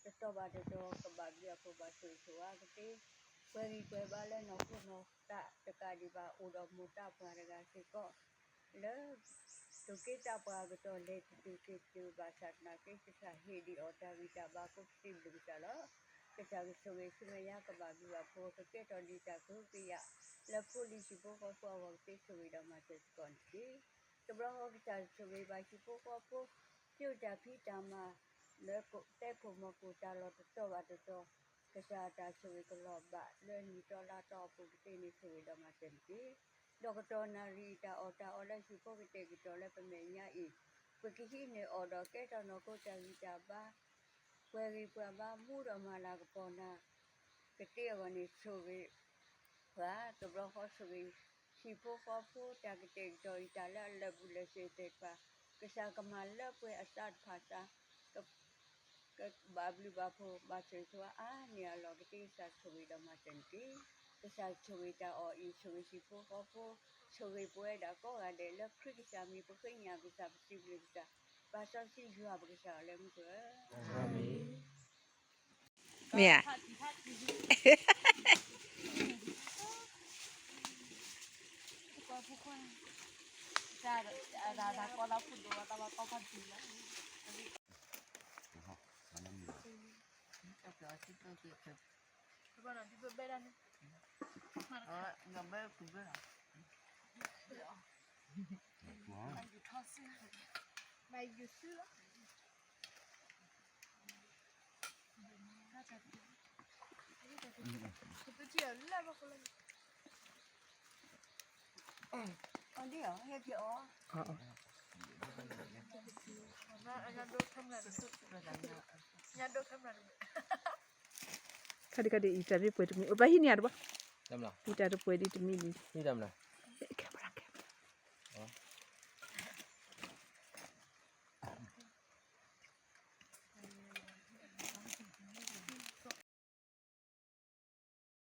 တတီၤဘၣ်တတီၤ ကဘၣ်ဘျုးအဖှိၣ်ဘၣ်ဆိၣ်ဂ့ၤဆိၣ်ဝါကသ့, ပှဲၤဂံၢ်ပှဲၤဘါလၢနီၢ်ခိနီၢ်သးတကးဒံးဘၣ် အိၣ်ဒီးမိၢ်တၢ်ပှၤတဂၤစ့ၢ်ကီး လၢ သူၣ်က့သးပှၢ်အကတီၢ် လဲၤတတုၤက့ၤတတုၤ ဘၣ်ဆၣ်သနာ်က့ ကစၢ်ဟ့ၣ်ဒံးအီၤတၢ်ဂံၢ်တၢ်ဘါအဃိ ပစံးဘျုးကစၢ်လီၤ. ကစၢ်ကဆိၣ်ဂ့ၤဆူမဲာ်ညါ ကဘၣ်ဘျုးဘၣ်ဖှိၣ် ကကဲထီၣ်ဒံးတၢ်ကဟုကယာ် လၢဖိလံၤဟံၣ်ဖိဃီဖိအဂီၢ် ကသ့ဆိၣ်ဂ့ၤဒီးမၤစၢၤစ့ၢ်ကီးန့ၣ်တက့ၢ်. တဘျီဃီကစၢ်ဆိၣ်ဂ့ၤဘၣ်ဟံၣ်ဖိဃီဖိ ဖံးတၢ်ဖံးတၢ်မၤ လၢသဲခိၣ်မီၤခိၣ်တၢ်လီၢ်တတီၤဘၣ်တတီၤ, ကစၢ်တၢ်ဆိၣ်ဂ့ၤကလီၤဘၣ်လၢနံၣ်သီလါသီအပူၤကသ့န့ၣ် ဆိၣ်ဂ့ၤဒီးမၤစၢၤန့ၣ်တက့ၢ်. ဒီးကတီၢ်နၣ်ရံၣ်အံၤ တၢ်အီၣ်တၢ်အီလၢဟံၣ်ဖိကတဲာ်ကတီၤလၢပမဲာ်ညါအံၤ, ပကဟံးန့ၢ်အီၤဒီးကဲထီၣ်နီၢ်ခိတၢ်ဂံၢ်တၢ်ဘါ ပှဲၤဂံၢ်ပှဲၤဘါ မူဒီးမၤလၤကပီၤနၤ ကသ့အဂီၢ်န့ၣ် ဆိၣ်ဂ့ၤ ပှၤတဘျီဃီဆိၣ်ဂ့ၤ ဟံၣ်ဖိဃီဖိ တၢ်ကတဲာ်ကတီၤအံၤ တၢ်လၢအလၢာ်ဘူၣ်လၢာ်စ့ၤသ့ၣ်တဖၣ် ကစၢ်ကမၤလၢပှဲၤအသးတဖၣ်သး ကဘၣ်ဘျုးဘၣ်ဖှိၣ် ဘၣ်ဆိၣ်ဂ့ၤဆိၣ်ဝါအါန့ၢ်အလီၢ်ကသ့ ကစၢ်ဆိၣ်ဂ့ၤဒီးမၤစၢၤန့ၣ်တက့ၢ်. ကစၢ်ဆိၣ်ဂ့ၤတၢ်အီၣ်အံၤ ဆိၣ်ဂ့ၤဟံၣ်ဖိဃီဖိ ဆိၣ်ဂ့ၤပဝဲဒၣ်ကိးဂၤဒဲး လၢခရံာ်ကစၢ်မံၤ ပဃ့ကညးကစၢ် ပစံးဘျုးကစၢ် ပာ်စီဆှံယွၤပကစၢ်အီၤလၢမူခိၣ်ဧၢ မ့ၢ်ဧါ ခါဒံခါဒံ ယတၢ်တပှဲၤတမံၤ အိၣ်ဘၣ်ဟံးန့ၢ်အတဘၣ်, ယတၢ်တပှဲၤဒံးတမံၤလံ, ဟံးတၢ်မနုၤ, ခါ